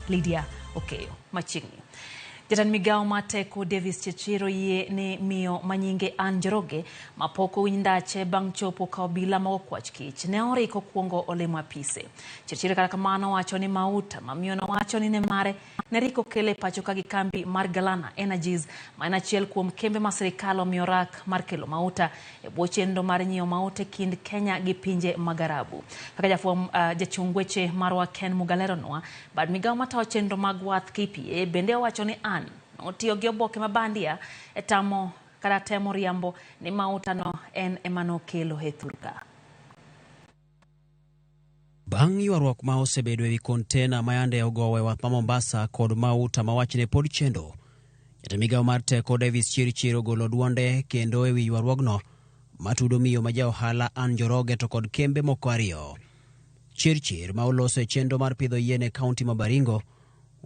Lydia Okeyo machiegni. Jatend migawo mar teko Davis Chirchir oyie ni miyo manyinge Ann Njoroge mapok owinj ndache bang' chopo ka obila mag okwach kich ne oriko kuongo olimo apise. Chirchir kata kamano wacho ni mauta ma miyono wacho ni ne mare ne riko kele pacho ka gi kambi mar Galana Energies ma en achiel kuom kembe ma sirikal omiyo rak mar kelo mauta e bwo chenro mar nyiewo mauta e kind Kenya gi pinje mag Arabu. Kaka jachung weche marwa Ken Mugaleronwa, bad migawo matayo chenro mag wath KPA bende owacho ni Ann notiyo gi oboke ma bandia e tamo kata temo riambo ni mauta no en ema nokelo e thurka. Bang' ywaruok ma osebedo ewi kontena ma yande ogowo e wath ma Mombasa kod mauta ma wachne pod chendo, jatend migawo mar teko Davis Chirchir ogolo duonde kendo ewi ywaruogno matudo miyo ma ja ohala Ann Njoroge to kod kembe moko ariyo. Chirchir ma oloso e chenro mar pidho yien e kaunti ma Baringo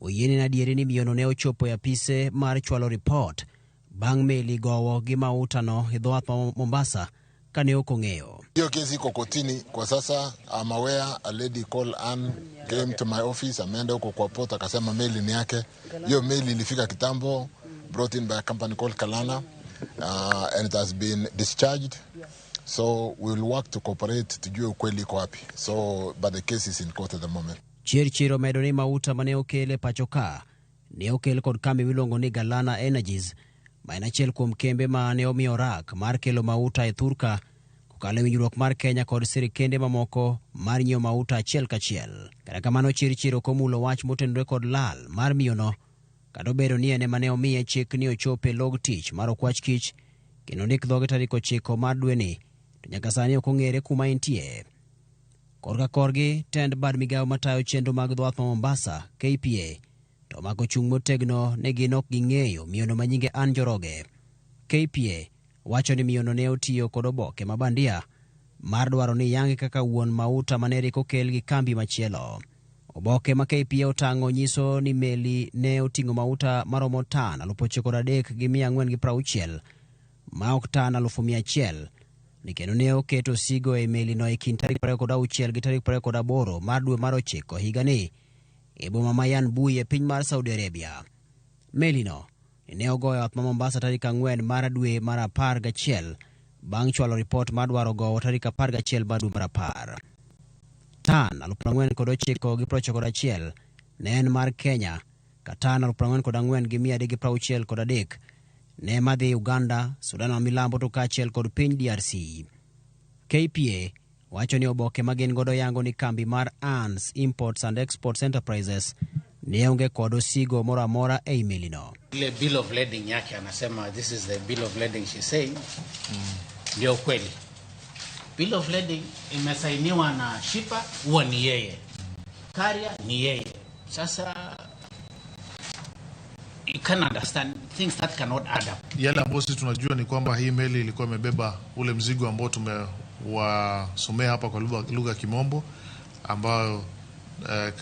oyiene ni adieri ni miyono ne ochopo e apise mar chwalo ripot bang' meli gowo gi mauta no e dho wath ma Mombasa kane ok ong'eyo. Hiyo kesi iko kotini kwa sasa. I'm aware a lady called Ann came to my office, ameenda huko kwa port akasema meli ni yake. Hiyo meli ilifika kitambo, brought in by a company called Kalana, and it has been discharged. So we will work to cooperate tujue ukweli iko wapi. So, but the case is in court at the moment. Chirchir omedo ni mauta mane okel e pacho ka ne okel kod kambi miluongo ni Galana Energies ma en achiel kuom kembe ma ne omiyo rak mar kelo mauta e thurka kokalo e winjruok mar Kenya kod sirikende mamoko mar nyiewo mauta achiel kachiel. Kata kamano Chirchir ok omulo wach motenore kod lal mar miyono kata obedo ni en ema ne omiye chik ni ochop e log tich mar okwach kich kendo ndik dhoge tarik 9 mar dweni to nyaka sani ok ong'ere kuma entie. Korka korgi tend bad migawo matayo chenro mag dho wath ma Mombasa KPA to omako chung' motegno ni gin ok ging'eyo miyono ma nyinge Ann Njoroge. KPA wacho ni miyono ne otiyo kod oboke ma bandia mar dwaro ni yange kaka wuon mauta mane rik okel gi kambi machielo. Oboke ma KPA otang'o nyiso ni meli ne oting'o mauta maromo tan 9,460 ma ok tan 100,000 ni kendo ne oketo osigo e melino e kind tarik 26 gi tarik 28 mar dwe mar 9 higani e boma ma Yanbu e piny mar Saudi Arabia. Melino ne ogoyo wath ma Mombasa tarik 4 mar dwe mar 11 bang' chwalo ripot mar dwaro gowo tarik 11 mar dwe mar 10. Tan 49,991 ne en mar Kenya ka tan 44,363 ne madhi Uganda, Sudan ma milambo to kaachiel kod piny DRC. KPA wacho ni oboke ma gin godo yango ni kambi mar Ann's Imports and Exports Enterprises ne onge kod osigo moro amora ei melino. Ile bill of lading yake anasema this is the bill of lading she's saying ndio kweli. Bill of lading imesainiwa na shipper, huwa ni yeye, carrier ni yeye. Sasa you can understand things that cannot add up. Yale ambayo sisi tunajua ni kwamba hii meli ilikuwa imebeba ule mzigo ambao tumewasomea hapa kwa lugha ya Kimombo, ambayo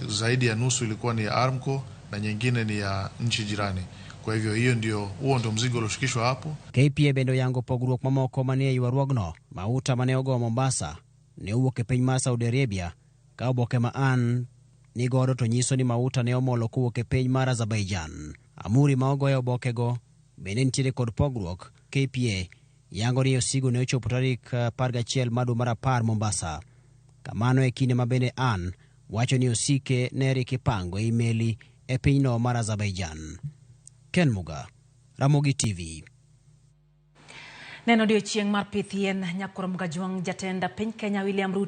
zaidi ya nusu ilikuwa ni ya Aramco na nyingine ni ya nchi jirani. Kwa hivyo huo ndio mzigo ulioshikishwa hapo. KPA bende oyango pogruok mamoko manie ywaruogno. Mauta mane ogowo Mombasa ne owuok e piny mar Saudi Arabia ka oboke ma Ann nigodo to nyiso ni mauta ne omolo kowuok e piny mar Azerbaijan. Amuri ma ogoyo obokego bende nitiere kod pogruok. KPA yango ni osigo ne ochopo tarik 11 mar dwe mar 10 Mombasa. Kamano e kinde ma bende Ann wacho ni osike ne rik ipango ei meli e pinyno mar Azerbaijan. Ken Muga, Ramogi TV. Neno odiochieng' mar pith yien Nyakurom Gajwang' jatend piny Kenya William Ruto